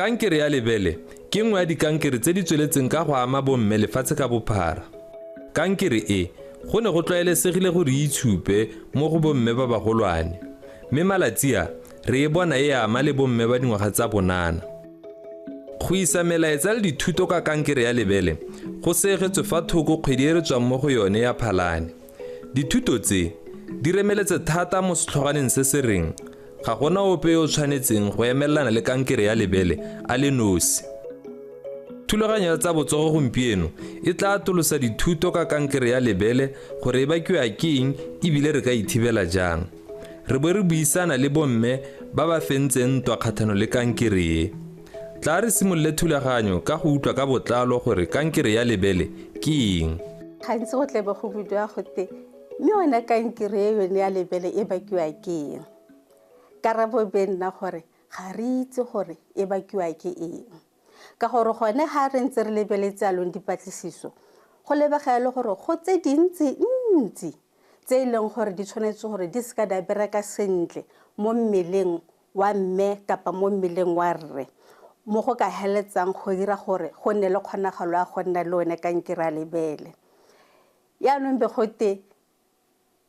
Kankere ya lebele ke nngwe ya dikankere tse di tsweletseng ka go ama bomme lefatshe ka bophara. Kankere e go ne go tlwaelesegile gore e itshupe mo go bomme ba bagolwane, mme malatsi a re e bona e ama le bomme ba dingwaga tsa bonana. Go isa melaetsa le dithuto ka kankere ya lebele go seegetswe fa thoko kgwedi e re tswang mo go yone ya Phalane. Dithuto tse di remeletse thata mo setlhoganeng se se reng ga gona ope yo o tshwanetseng go emelelana le kankere ya lebele a le nosi. Thulaganyo ya tsa botsogo gompieno e tla atolosa dithuto ka kankere ya lebele gore e bakiwa ke eng ebile re ka ithibela jang. Re bo re buisana le bomme ba ba fentseng ntwa kgatlhano le kankere e. Tla re simolole thulaganyo ka go utlwa ka botlalo gore kankere ya lebele ke eng. Gantsi go tlebe go bidiwa gote mme yone kankere e yone ya lebele e bakiwa ke eng? Karabo be nna gore ga re itse gore e bakiwa ke eng. Ka gore gone ga re ntse re lebeletse along dipatlisiso, go lebega e le gore go tse dintsi ntsi tse e leng gore di tshwanetse gore di seka di a bereka sentle mo mmeleng wa mme kapa mo mmeleng wa rre, mo go ka heletsang go dira gore go nne le kgonagalo ya go nna le one kankere ya lebele. Yaanong be gote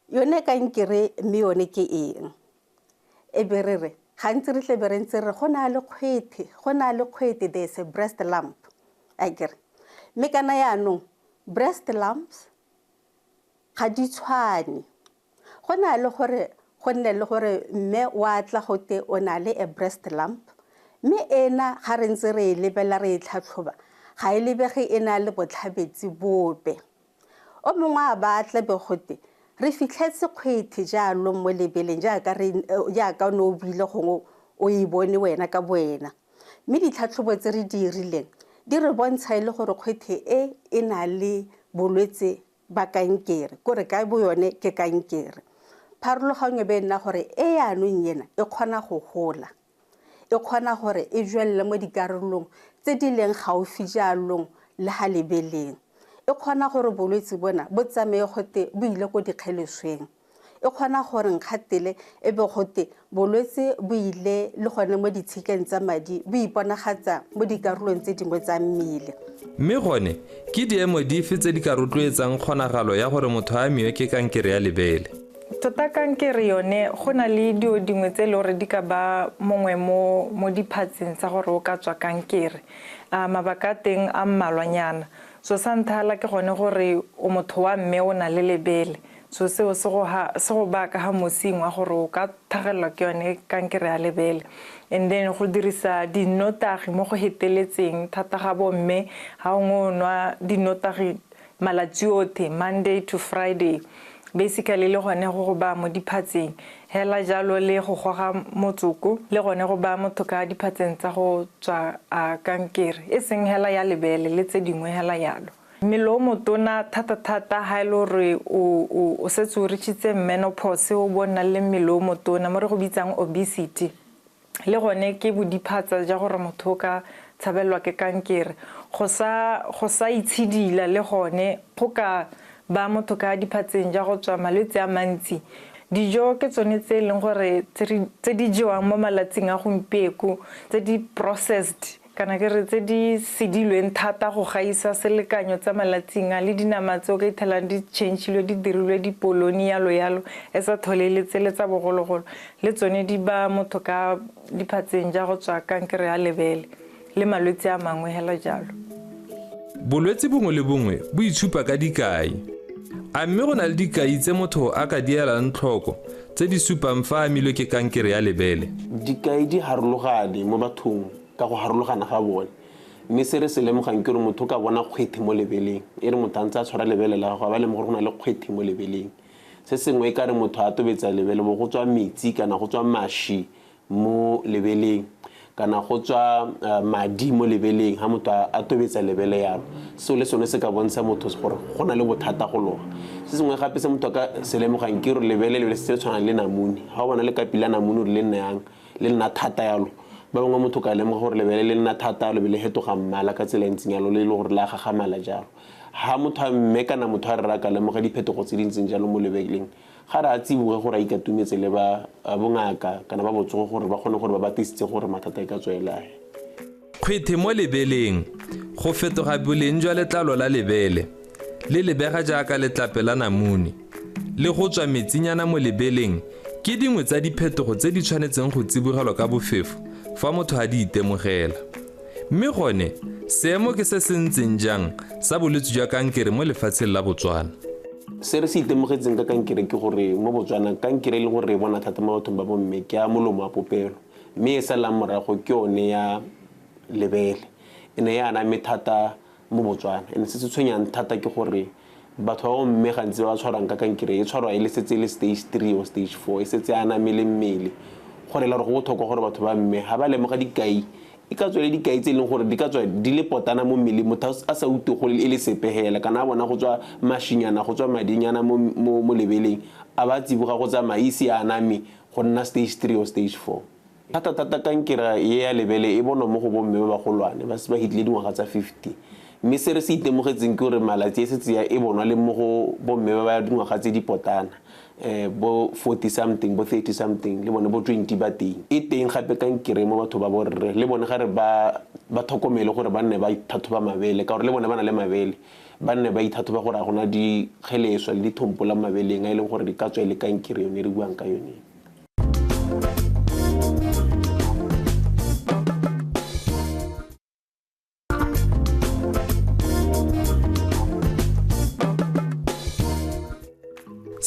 yone kankere mme yone ke eng? E be re re gantsi re tle be re ntse re go na le kgwethe, go na le kgwethe, there is a breast lump, akere. Mme kana yaanong breast lumps ga di tshwane. Go na le gore go nne le gore mme wa tla gote o na le a breast lump, mme ena ga re ntse re e lebela re e tlhatlhoba ga e lebege e na le botlhabetsi bope. O mongwe a batla be gote re fitlhetse kgwethe jaanong mo lebeleng jaaka o ne o buile gongwe o e bone wena ka bowena. Mme ditlhatlhobo tse re di dirileng di re bontsha e le gore kgwethe e e na le bolwetse ba kankere, kore ka bo yone ke kankere. Pharologanyo be nna gore e yaanong ena e kgona go gola, e kgona gore e jwelele mo dikarolong tse di leng gaufi jaanong le ga lebeleng. E kgona gore bolwetse bona bo tsamaye gote bo ile ko dikgelesweng. E kgona gore nkgatele e be gote bolwetse bo ile le gone mo ditshikeng tsa madi, bo iponagatsa mo dikarolong tse dingwe tsa mmele. Mme gone ke diemo dife tse di ka rotloetsang kgonagalo ya gore motho a amiwe ke kankere ya lebele? Tota kankere yone go na le dio dingwe tse e le gore di ka ba mongwe mo diphatseng tsa gore o ka tswa kankere. Mabaka a teng a mmalwanyana. So sa ntlha ke gone gore o motho wa mme o na le lebele. So seo se go baka ga mosing wa gore o ka thagelelwa ke yone kankere ya lebele. And then go dirisa dinotagi mo go heteletseng thata ga bomme, ga o nwa dinotagi malatsi otlhe Monday to Friday, basically le gone go ba mo diphatseng. Hela jalo le go goga motsoko le gone go ba motho ka diphatseng tsa go tswa kankere, e seng hela ya lebele le tse dingwe hela yalo. Mmele o motona thata-thata ha e le gore o setse o reachitse menopause, o bo nna le mmele o motona mo re go bitsang obesity, le gone ke bodiphatsa ja gore motho o ka tshabelelwa ke kankere. Go sa itshidila le gone go ka ba motho ka diphatseng ja go tswa malwetse a mantsi. Dijo ke tsone tse e leng gore tse di jewang mo malatsing a gompieko, tse di processed kana ke re tse di sedilweng thata go gaisa selekanyo tsa malatsing a, le dinama tse o ka ithelang di change-ilwe, di dirilwe dipoloni yalo yalo, e sa tlhole le tsele tsa bogologolo, le tsone di ba motho ka diphatseng ja go tswa kankere ya lebele le malwetse a mangwe hela jalo. Bolwetse bongwe le bongwe bo itshupa ka dikai. A mme go na le dikai tse motho a ka di elang tlhoko tse di supang fa a amilwe ke kankere ya lebele? Dikai di harologane mo bathong ka go harologana ga bone, mme se re se lemogang ke gore motho o ka bona kgwethe mo lebeleng. E re motho a ntse a tshwara lebele la gagwe, a ba lemoga gore go na le kgwethe mo lebeleng. Se sengwe e ka re motho a tobetsa lebele bo go tswa metsi kana go tswa mašwi mo lebeleng kana go tswa madi mo lebeleng ha motho a tobetsa lebele yalo. Seo le sone se ka bontsha motho gore go na le bothata go loga. Se sengwe gape se motho a ka se lemogang ke gore lebele le se tshwanang le namune. Ha o bona le kapi la namune gore le nna yang, le nna thata yalo, ba bangwe motho ka lemoga gore lebele le nna thata yalo, be le hetoga mmala ka tsela e ntseng yalo, le e le gore le a gagamala jalo. Ha motho a mme kana motho a rra ka lemoga diphetogo tse di ntseng jalo mo lebeleng, ga re a tsiboge gore a ikatumetse le ba bongaka kana ba botsogo gore ba kgone gore ba batlisitse gore mathata e ka tswelela. Kgwethe mo lebeleng, go fetoga boleng jwa letlalo la lebele, le lebega jaaka letlape la namune, le go tswa metsinyana mo lebeleng ke dingwe tsa diphetogo tse di tshwanetseng go tsibogelwa ka bofefo fa motho a di itemogela. Mme gone, seemo ke se se ntseng jang sa bolwetse jwa kankere mo lefatsheng la Botswana? Se re se itemogetseng ka kankere ke gore mo Botswana kankere e leng gore re e bona thata mo bathong ba bomme ke ya molomo wa popelo, mme e salang morago ke yone ya lebele. E ne ya aname thata mo Botswana. And se se tshwenyang thata ke gore batho ba bomme gantsi ba ba tshwarwang ka kankere e tshwarwa e le setse e le stage 3 or stage 4, e setse e aname le mmele. Gore la gore go botlhokwa gore batho ba mme ga ba lemoga dikai, e ka tswa e le dikai tse e leng gore di ka tswa di le potana mo mmeleng, motho a sa utlwe go e le sepe hela, kana a bona go tswa mashinyana, go tswa madinyana mo lebeleng, a ba tsiboga go tsamaya ise a aname go nna stage 3 or stage 4. Thata-thata kankere e ya lebele e bonwa mo go bomme ba bagolwane ba se ba hitlile dingwaga tsa 50. Mme se re se itemogetseng ke gore malatsi e setse ya e bonwa le mo go bomme ba ba dingwaga tse di potana, bo 40 something, bo 30 something, le bone bo 20 ba teng. E teng gape kankere mo batho ba borre, le bone ga re ba tlhokomele gore ba nne ba ithathoba mabele, ka gore le bone ba na le mabele, ba nne ba ithathoba gore ga gona dikgeleswa le dithompola mabeleng a e leng gore di ka tswa e le kankere yone re buang ka yone.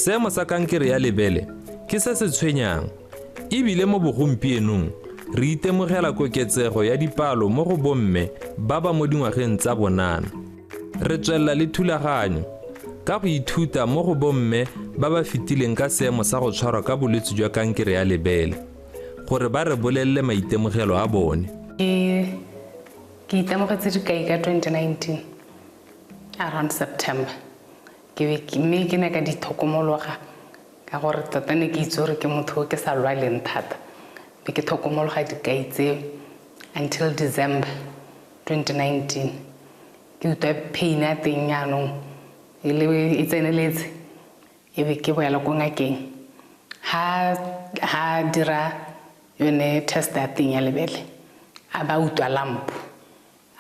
Seemo sa kankere ya lebele ke se se tshwenyang, ebile mo bogompienong re itemogela koketsego ya dipalo mo go bomme ba ba mo dingwageng tsa bonana. Re tswelela le thulaganyo ka go ithuta mo go bomme ba ba fetileng ka seemo sa go tshwarwa ka bolwetse jwa kankere ya lebele, gore ba re bolelele maitemogelo a bone. Ke itemogetse dikai ka 2019 around September. Mme ke ne ka dithokomologa ka gore tota ne ke itse gore ke motho o ke sa lwaleng thata. Be ke thokomologa dikai tseo until December 2019. Ke utlwa pain ya teng jaanong e tseneletse, e be ke boela ko ngakeng. Ha dira yone test ya teng ya lebele, a ba utlwa lamp,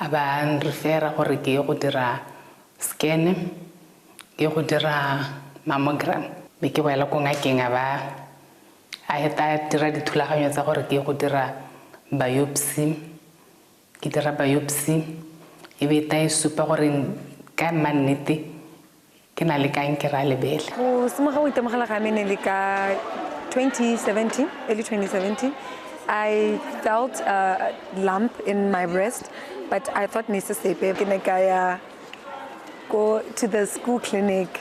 a ba nrefera gore ke ye go dira scan, ke go dira mammogram. Be ke boela ko ngakeng, a ba a heta dira dithulaganyo tsa gore ke go dira biopsy. Ke dira biopsy, e be ta e supa gore ka mannete ke na le kankere ya lebele. Go simologa go itemogela ga me ne le ka 2017, early 2017, I felt a lump in my breast, but I thought ne se sepe. Ke ne ka ya go to the school clinic.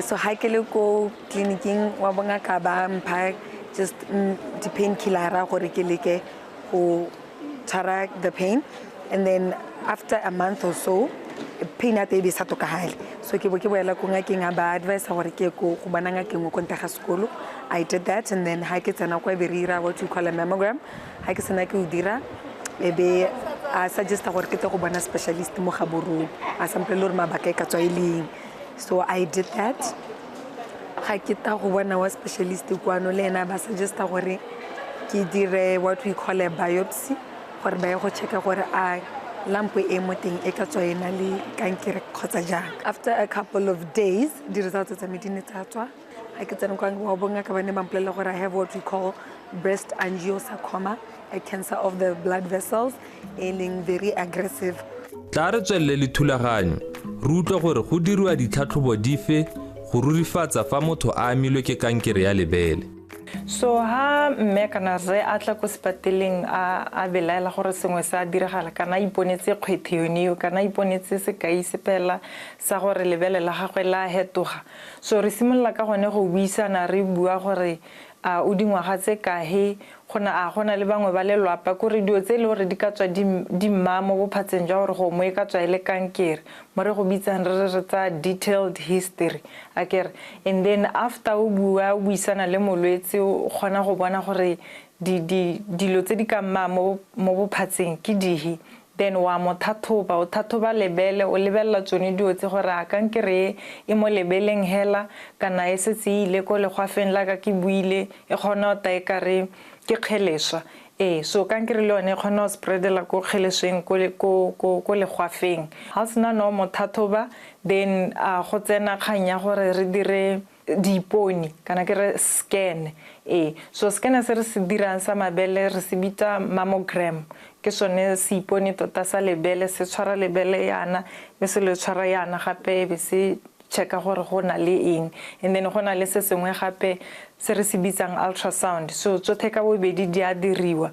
So ha ke le ko clinicing wa bongaka ba mpha just di painkiller gore ke leke go tshwara the pain, and then after a month or so pain ya teng e be sa tokagale. So ke bo ke boela ko ngakeng, a ba advise gore ke ko go bona ngakeng ko ntle ga sekolo. I did that, and then ha ke tsena kwa be re ira what you call a mammogram. Ha ke sena ke o dira, e be a suggesta gore ke tle go bona specialist mo Gaborone, a sampolele gore mabaka e ka tswa e leng. So I did that. Ga ke ta go bona wa specialist kwano, le ena ba suggesta gore ke dire what we call a biopsy, gore ba ye go checka gore a lamp e mo teng e ka tswa e na le kankere kgotsa jang. After a couple of days, di-results tsa me di ne tsa tswa. Ga ke tsena kwa wa bongaka ba ne ba mpolelela gore I have what we call breast angiosarcoma, a cancer of the blood vessels, e leng very aggressive. Tla re tswelele le thulaganyo, re utlwe gore go diriwa ditlhatlhobo dife go rurifatsa fa motho a amilwe ke kankere ya lebele. So ha mme kana rre a tla ko sepateleng a belaela gore sengwe se a diragala, kana a iponetse kgwethe yone eo, kana a iponetse sekai sepela sa gore lebele la gagwe la hetoga. So re simolola ka gone go buisana, re bua gore a o dingwaga tse kae, gona a gona le bangwe ba lelwapa, kore dilo tse e le gore di ka tswa di mma mo bophatseng jwa gore gongwe e ka tswa e le kankere, mo re go bitsang re re tsa detailed history akere. And then after o bua, o buisana le molwetse, o kgona go bona gore dilo tse di ka mma mo bophatseng ke dihe. Then wa mo thathoba, o thathoba lebele, o lebelela tsone dilo tse gore a kankere e mo lebeleng hela kana e setse e ile ko legwafeng la ka ke buile, e kgona go ta e kare ke kgeleswa. Ee, so kankere le yone e kgona go spreadela ko kgelesweng, ko legwafeng. Ga o sena no mo tlhatlhoba, then go tsena kgang ya gore re dire diipone kana ke re scan. Ee, so scan se re se dirang sa mabele re se bitsa mammogram. Ke sone seipone tota sa lebele, se tshwara lebele yana, be se le tshwara yana gape, be se checka gore go na le eng. And then go na le se sengwe gape se re se bitsang ultrasound. So tsotlhe ka bobedi di a diriwa.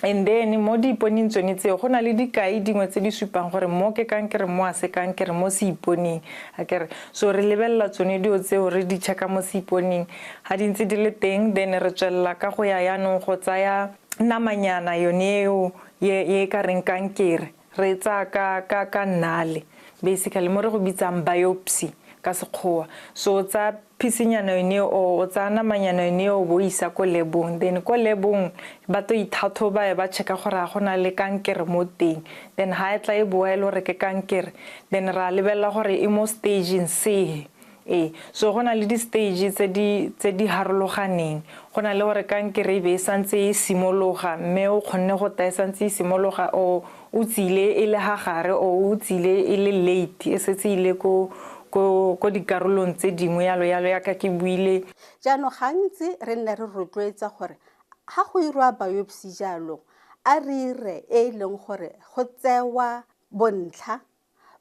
And then mo diiponeng tsone tseo go na le dikai dingwe tse di supang gore mo ke kankere, mo a se kankere mo seiponeng, akere. So re lebelela tsone dilo tseo, re di checka mo seiponeng. Ga di ntse di le teng, then re tswelela ka go ya yaanong go tsaya namanyana yone eo ye e ka reng kankere, re e tsaya ka nnale, basically mo re go bitsang biopsy ka Sekgowa. So o tsaya phisinyana yone o tsaya namanyana yone o bo isa ko lebong. Then ko lebong ba to itlhatlhoba, ba checka gore ga gona le kankere mo teng. Then ha e tla e boa e le gore ke kankere, then ra lebelela gore e mo stageng sehe. Ee, so go na le di-stage tse di harologaneng. Go na le gore kankere e be e santse e simologa, mme o kgonne go ta e santse e simologa, o tsile e le ha gare, o tsile e le late, e setse ile ko dikarolong tse dingwe, yalo yalo, yaka ke buile. Jaanong gantsi re nne re rotloetsa gore ga go irwa biopsy jalo, a re ire e e leng gore go tsewa bontlha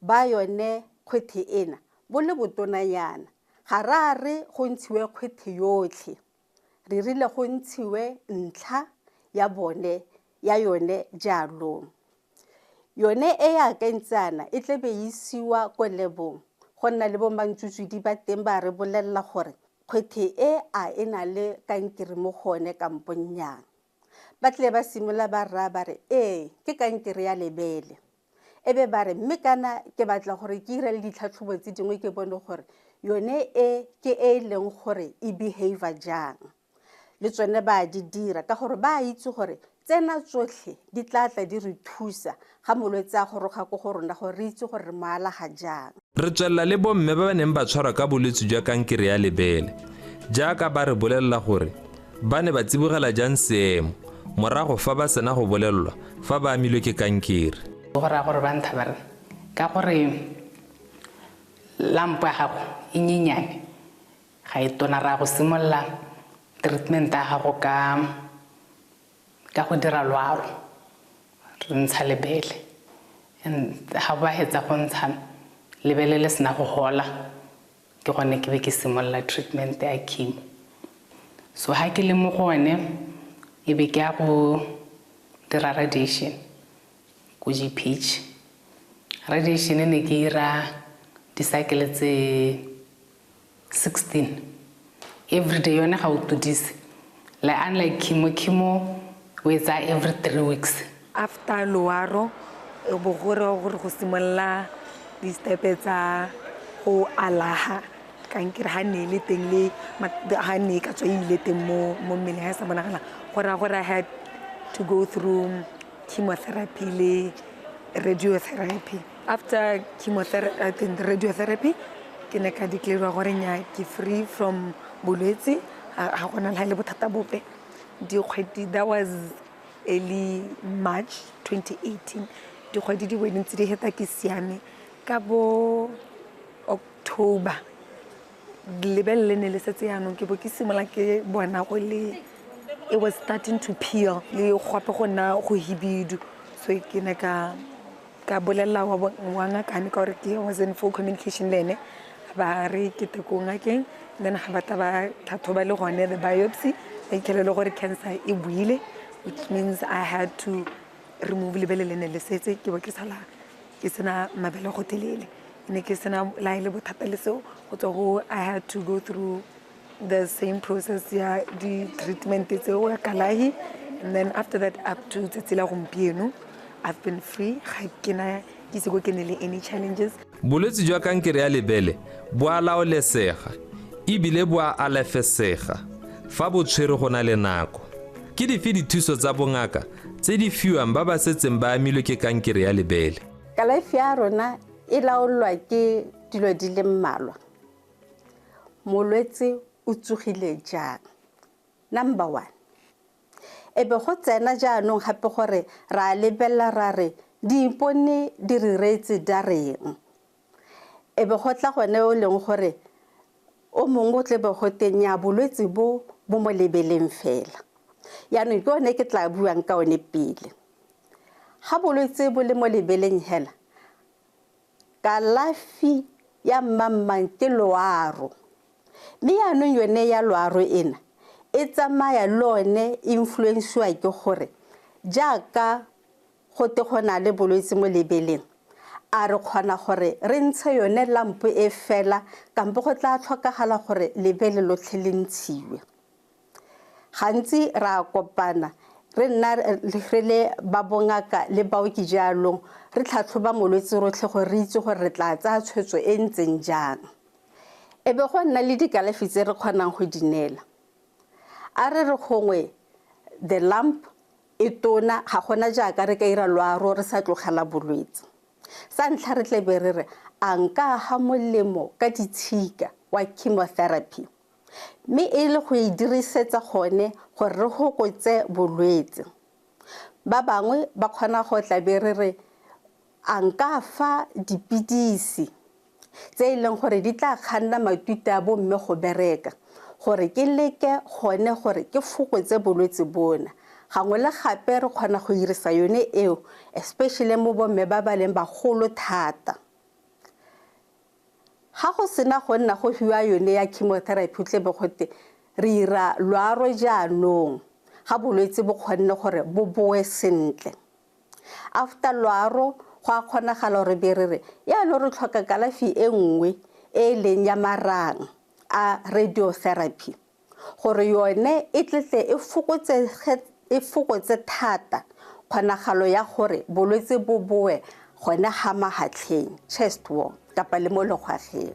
ba yone kgwethe ena bo le botonanyana. Ga re a re go ntshiwe kgwethe yotlhe, re rile go ntshiwe ntlha ya bone ya yone. Jaanong yone e yaka ntsana e tlebe e isiwa ko lebong, go nna le bo mantsutsudi ba teng ba re bolelela gore kgwethe e a e na le kankere mo go one kampo nnyaa. Ba tle ba simolola ba raya ba re ee, ke kankere ya lebele. E be ba re mme kana ke batla gore ke ire le ditlhatlhobo tse dingwe, ke bone gore yone e ke e e leng gore e behavior jang. Le tsone ba di dira ka gore ba itse gore tsena tsotlhe di tla tla di re thusa ga molwetse a goroga ko go rona, gore re itse gore re mo alaga jang. Re tswelela le bomme ba ba neng ba tshwarwa ka bolwetse jwa kankere ya lebele, jaaka ba re bolelela gore ba ne ba tsibogela jang seemo morago fa ba sena go bolelelwa fa ba amilwe ke kankere. Go raya gore ba ntha ba re ka gore lump ya gago e nyenyane, ga e tona, ra go simolola treatment ya gago ka go dira loaro, re ntsha lebele. And ga ba hetsa go ntsha lebele le sena go hola, ke gone ke be ke simolola treatment ya chemo. So ha ke le mo go one, e be ke ya go dira radiation ko GPH. Radiation e ne ke ira di-cycle tse 16 every day. Yone ga o todise, like unlike chemo. Chemo o e tsaya every 3 weeks. After loaro, e bo gore go simolola di-stepe tsa go alaha kankere. Ga ne e le teng le ga ne e ka tswa e ile teng mo mmeleng, ga e sa bonagala, go raya gore I had to go through chemotherapy le radiotherapy. After chemotherapy, radiotherapy, ke ne ka declare gore nya ke free from bolwetse, ga gona le ha e le bothata bope. Dikgwedi, that was early March 2018, dikgwedi di bone ntse di heta ke siame. Ka bo October, lebele le ne le setse yaanong ke bo ke simolola ke bona go le, it was starting to peel le gape go nna go hibidu. So ke ne ka bolelela wa ngakane, ka gore ke was in full communication le ene. Ba re ke te ko ngakeng, then ga batla ba tlhatlhoba le gone the biopsy, ba itlhele le gore cancer e buile, which means I had to remove lebele le ne le setse. Ke bo ke sala ke sena mabele go telele, ne ke sena la e le bothata le seo. Go tswa go, I had to go through the same process ya di-treatment tseo ya kalahi. And then after that, up to tsatsi la gompieno, I've been free, ga ke na ke ise ko ke ne le any challenges. Bolwetse jwa kankere ya lebele bo a laolesega ebile bo a alafesega fa bo tshwere go na le nako. Ke dife dithuso tsa bongaka tse di fiwang ba ba setseng ba amilwe ke kankere ya lebele? Kalafi ya rona e laolwa ke dilo di le mmalwa. Molwetse o tsogile jang, number one. E be go tsena jaanong gape gore ra lebelela ra re diipone di re reetse di a reng. E be go tla gone o leng gore o mongwe o tle be go teng ya bolwetse bo bo mo lebeleng fela. Yaanong ke one ke tla buang ka one pele. Ga bolwetse bo le mo lebeleng hela, kalafi ya mmangmang ke loaro. Mme yaanong yone ya loaro ena e tsamaya le one influensiwa ke gore jaaka go te go na le bolwetse mo lebeleng, a re kgona gore re ntshe yone lampo e fela kampo go tla tlhokagala gore lebele lotlhe le ntshiwe. Gantsi ra kopana re nna re le ba bongaka le baoki jaalong re tlhatlhoba molwetse rotlhe gore re itse gore re tla tsaya tshwetso e ntseng jang. E be go nna le dikalafi tse re kgonang go di neela. A re re gongwe the lump e tona ga gona jaaka re ka ira loaro re sa tlogela bolwetse. Sa ntlha re tle be re re a nka ga molemo ka ditshika wa chemotherapy, mme e le go e dirisetsa gone gore re fokotse bolwetse. Ba bangwe ba kgona go tla be re re a nka fa dipidisi tse e leng gore di tla kganna matute a bomme go bereka gore ke leke gone gore ke fokotse bolwetse bona. Gangwe le gape re kgona go dirisa yone eo, especially mo bomme ba ba leng bagolo thata. Ga go sena go nna go fiwa yone ya chemotherapy tle be gote re ira loaro jaanong ga bolwetse bo kgonne gore bo boe sentle. After loaro go a kgonagala gore be re re yaanong re tlhoka kalafi e nngwe e e leng ya marang a radiotherapy gore yone e tletle e fokotse thata kgonagalo ya gore bolwetse bo boe gone ga mahatlheng, chest wall kapa le mo legwageng.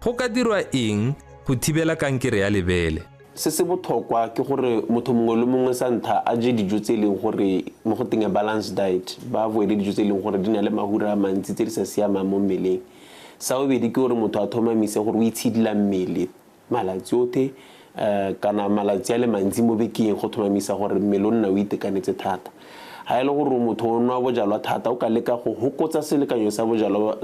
Go ka dirwa eng go thibela kankere ya lebele? Se se botlhokwa ke gore motho mongwe le mongwe sa ntlha a je dijo tse e leng gore mo go teng balance diet, ba avoid dijo tse e leng gore di na le mahura a mantsi tse di sa siamang mo mmeleng. Sa bobedi ke gore motho a tlhomamise gore o itshidila mmele malatsi otlhe kana malatsi a le mantsi mo bekeng go tlhomamisa gore mmele o nna o itekanetse thata. Ha e le gore motho o nwa bojalwa thata o ka leka go hokotsa selekanyo sa bojalwa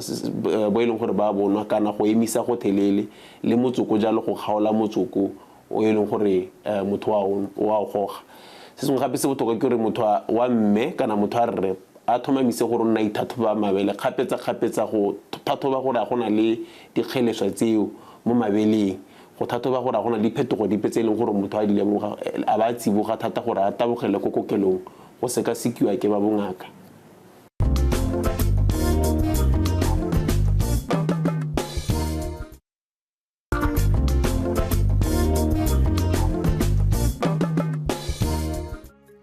bo e leng gore ba bonwa kana go emisa go thelele le motsoko jalo go kgaola motsoko o e leng gore motho wa o goga. Se sengwe gape se botlhokwa ke gore motho wa mme kana motho wa rre a tlhomamise gore o nna ithatlhoba mabele kgapetsa-kgapetsa go tlhatlhoba gore a gona le dikgeleswa tseo mo mabeleng, go tlhatlhoba gore a gona le diphetogo dipe tse e leng gore motho a di lemoga a ba tsiboga thata gore a tabogele ko kokelong go sekasekiwa ke ba bongaka.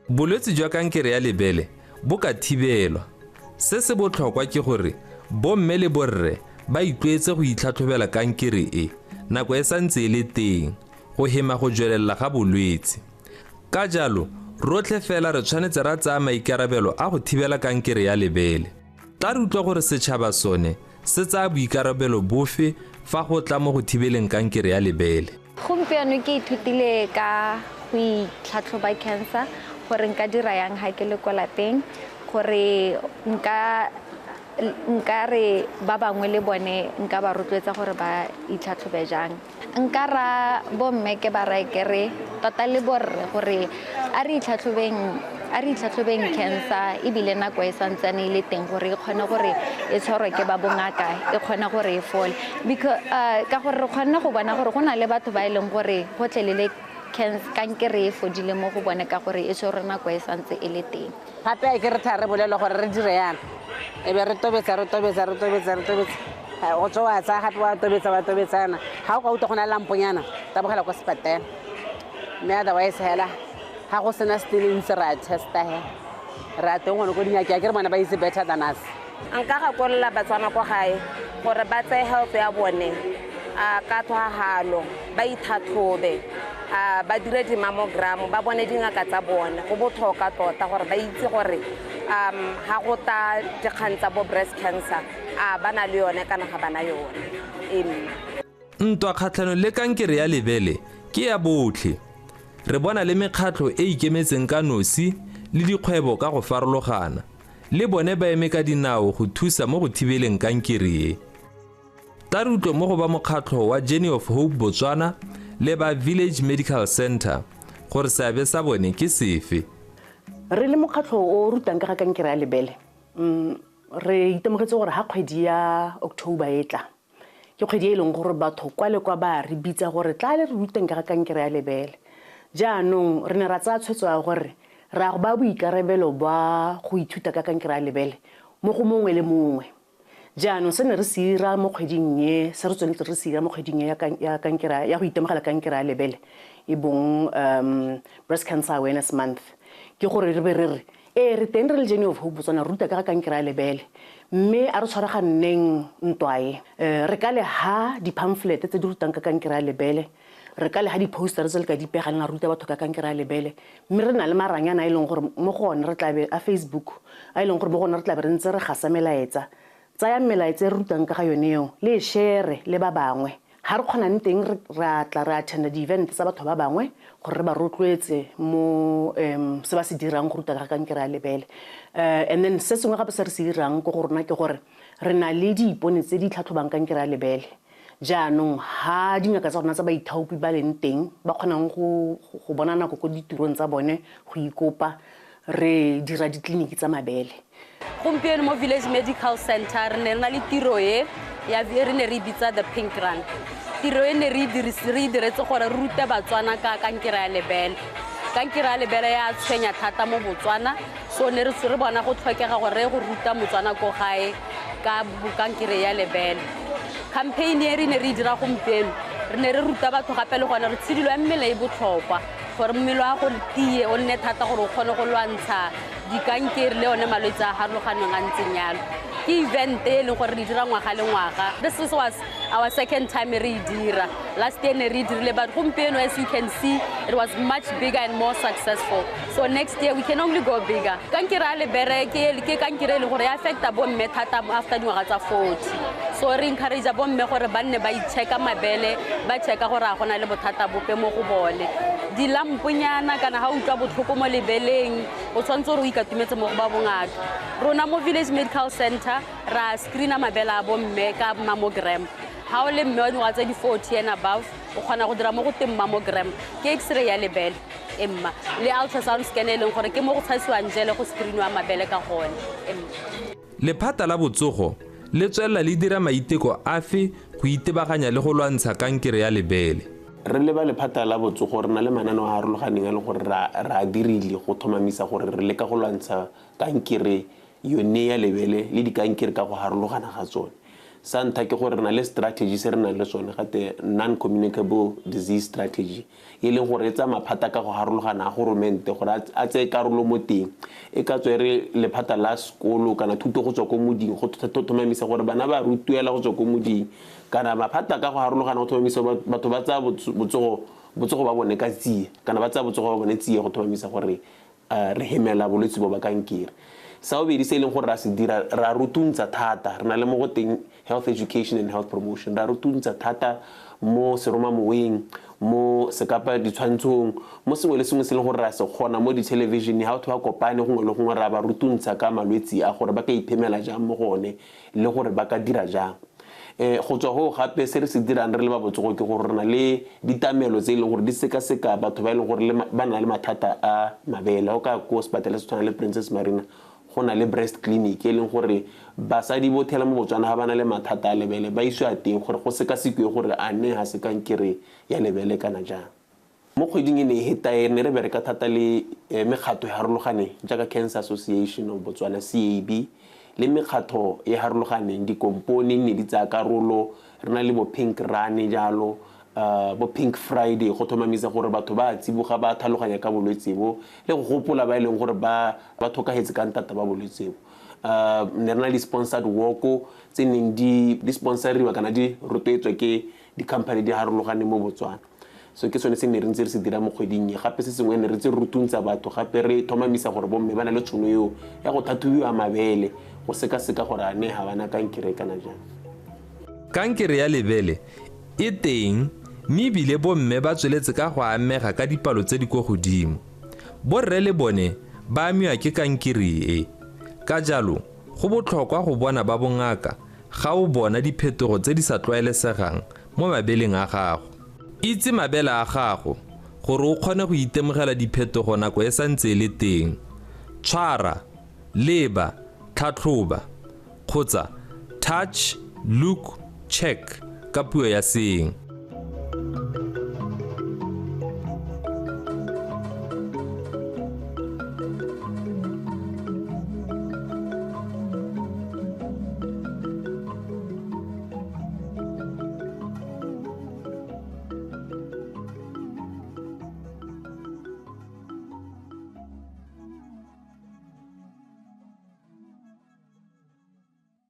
Bolwetse jwa kankere ya lebele bo ka thibelwa. Se se botlhokwa ke gore bomme le borre ba itlwaetse go itlhatlhobela kankere e nako e santse e le teng go hema go jwelela ga bolwetse. Ka jalo rotlhe fela re tshwanetse ra tsaya maikarabelo a go thibela kankere ya lebele. Tla re utlwa gore setšhaba sone se tsaya boikarabelo bofe fa go tla mo go thibeleng kankere ya lebele. Gompieno ke ithutile ka go itlhatlhoba cancer, gore nka dira yang ha ke le kwa lapeng, gore nka re ba bangwe le bone nka ba rotloetsa gore ba itlhatlhobe jang. Nka ra bomme ke ba rae ke re tota le borre gore a re itlhatlhobeng cancer ebile nako e santsane e le teng gore e kgone gore e tshwarwe ke ba bongaka, e kgone gore e fole. Because ka gore re kgonne go bona gore go na le batho ba e leng gore gotlhelele kankere e fodile mo go bone ka gore e tshwerwe nako e santse e le teng. Gape ke re tla re bolela gore re dire yana, e be re tobetsa re tobetsa re tobetsa re tobetsa, o tswa wa tsaya gape wa tobetsa wa tobetsana. Ga o ka utlwa go na le lamponyana, tabogela kwa sepatela. Mme otherwise hela ga go sena still ntse re a testa he, re a teng gone ko dingakeng, ke re bona ba itse better than us. Nka gakolola Batswana kwa gae gore ba tseye health ya bone ka tlhwahalo, ba ithatlhobe, ba dire di-mammogram, ba bone dingaka tsa bone. Go botlhokwa tota gore ba itse gore ga go ta dikgang tsa bo breast cancer a ba na le yone kana ga ba na yone. Ntwa kgatlhanong le kankere ya lebele ke ya botlhe. Re bona le mekgatlho e ikemetseng ka nosi le dikgwebo ka go farologana le bone ba eme ka dinao go thusa mo go thibeleng kankere e. Tla re utlwe mo go ba mokgatlho wa Journey of Hope Botswana le ba Village Medical Center gore seabe sa bone ke sefe. Re le mokgatlho o rutang ka ga kankere ya lebele, re itemogetse gore ha kgwedi ya October e tla, ke kgwedi e leng gore batho kwa le kwa ba re bitsa gore tla le re ruteng ka ga kankere ya lebele. Jaanong re ne ra tsaya tshwetso ya gore re a go ba boikarabelo ba go ithuta ka kankere ya lebele mo go mongwe le mongwe. Jaanong se ne re se ira mo kgweding e, se re tsweletse re se ira mo kgweding e ya kankere ya go itemogela kankere ya lebele e bong Breast Cancer Awareness Month, ke gore re be re re ee re teng re le Journey of Hope Botswana ruta ka ga kankere ya lebele, mme a re tshwaraganneng ntwa e. Re ka le ha di-pamphlet tse di rutang ka kankere ya lebele, re ka le ha di-poster tse le ka di pegang la ruta batho ka kankere ya lebele, mme re na le maranyana a e leng gore mo go one re tla be a Facebook a e leng gore mo go one re tla be re ntse re gasa melaetsa. Tsayang melaetsa e re rutang ka ga yone eo le e share le ba bangwe. Ha re kgonang teng re a tla re attenda di-event tsa batho ba bangwe gore re ba rotloetse mo se ba se dirang go ruta ka kankere ya lebele. And then se sengwe gape se re se dirang ko go rona ke gore re na le diipone tse di tlhatlhobang kankere ya lebele. Jaanong ha dingaka tsa rona tsa baithaopi ba leng teng ba kgonang go bona nako ko ditirong tsa bone go ikopa, re dira ditleliniki tsa mabele. Gompieno mo Village Medical Center re ne re na le tiro e ya re ne re bitsa the Pink Run. Tiro e ne re e diretse gore re rute Batswana ka kankere ya lebele. Kankere ya lebele ya tshwenya thata mo Botswana, so ne re bona go tlhokega gore re go ruta Motswana ko gae ka kankere ya lebele. Campaign e re ne re e dira gompieno, re ne re ruta batho gape le gone re tshidilo ya mmele e botlhokwa gore mmele wa go tie o nne thata gore o kgone go lwantsha dikankere le one malwetse a harologaneng a ntseng yalo. Ke event e leng gore re dira ngwaga le ngwaga. This was our second time re e dira. Last year ne re dirile, but gompieno as you can see it was much bigger and more successful. So next year we can only go bigger. Kankere ya lebele ke kankere e leng gore e affecta bomme thata after dingwaga tsa 40. So re encourage bomme gore ba nne ba i-checka mabele, ba checka gore a gona le bothata bope mo go bone. Dilamponyana kana ha utlwa botlhoko mo lebeleng o tshwanetse gore o ikatumetse mo go ba bongaka. Rona mo Village Medical Center ra screena mabele a bomme ka mammogram. Ha o le mme wa dingwaga tse di 40 and above o kgona go dira mo go teng mammogram, ke x-ray ya lebele emma le ultrasound scan e leng gore ke mo go tshasiwang jele go screeniwa mabele ka gone. Lephata la botsogo le tswelela le dira maiteko afe go itebaganya le go lwantsha kankere ya lebele? Re le ba lephata la botsogo re na le mananeo a harologaneng a leng gore ra a dirile go tlhomamisa gore re leka go lwantsha kankere yone ya lebele le dikankere ka go harologana ga tsone. Sa ntlha ke gore re na le strategy se re nang le sone gate non-communicable disease strategy, e leng gore e tsaya maphata ka go harologana a goromente gore a tseye karolo mo teng. E ka tswa e re lephata la sekolo kana thuto go tswa ko moding go tlhomamisa gore bana ba rutiwela go tswa ko moding, kana maphata ka go harologana go tlhomamisa batho ba tsaya botsogo ba bone ka tsie kana ba tsaya botsogo ba bone tsie go tlhomamisa gore re hemela bolwetse bo ba kankere. Sa bobedi se e leng gore ra se dira, ra rutuntsa thata, re na le mo go teng health education and health promotion, ra rutuntsa thata mo seromamoweng, mo sekapa ditshwantshong, mo sengwe le sengwe se e leng gore ra se kgona mo di-television, ha batho ba kopane gongwe le gongwe ra ba rutuntsa ka malwetse a gore ba ka iphemela jang mo go one le gore ba ka dira jang. Go tswa go gape se re se dirang re le ba botsogo ke gore re na le ditamelo tse e leng gore di sekaseka batho ba e leng gore ba na le mathata a mabele. Ha o ka ko sepatela se tshwana le Princess Marina, go na le breast clinic e leng gore basadi botlhe mo Botswana ha ba na le mathata a lebele ba isiwa teng gore go sekasekiwe gore a ne ha se kankere ya lebele kana jang. Mo kgweding e ne e heta e ne re bereka thata le mekgatho e harologaneng jaaka Cancer Association of Botswana CAB le mekgatho e harologaneng, dikompone ne di tsaya karolo, re na le bo Pink Run jalo, bo Pink Friday go tlhomamisa gore batho ba tsiboga ba tlhaloganya ka bolwetse bo le go gopola ba e leng gore ba tlhokagetse ka ntata ba bolwetse bo. Ne re na le sponsored walk tse neng di sponsoriwa kana di rotloetswa ke di-company di harologaneng mo Botswana. So ke sone se ne re ntse re se dira mo kgweding e. Gape se sengwe ne re ntse re rutuntsa batho, gape re tlhomamisa gore bomme ba na le tšhono eo ya go tlhatlhobiwa mabele go sekaseka gore a ne ga bana kankere kana jang. Kankere ya lebele e teng Mme ebile bomme ba tsweletse ka go amega ka dipalo tse di kwa godimo. Borre le bone ba amiwa ke kankere e. Ka jalo, go botlhokwa go bona ba bongaka ga o bona diphetogo tse di sa tlwaelesegang mo mabeleng a gago. Itse mabele a gago gore o kgone go itemogela diphetogo nako e santse e le teng. Tshwara, leba, tlhatlhoba kgotsa touch, look, check ka puo ya seeng.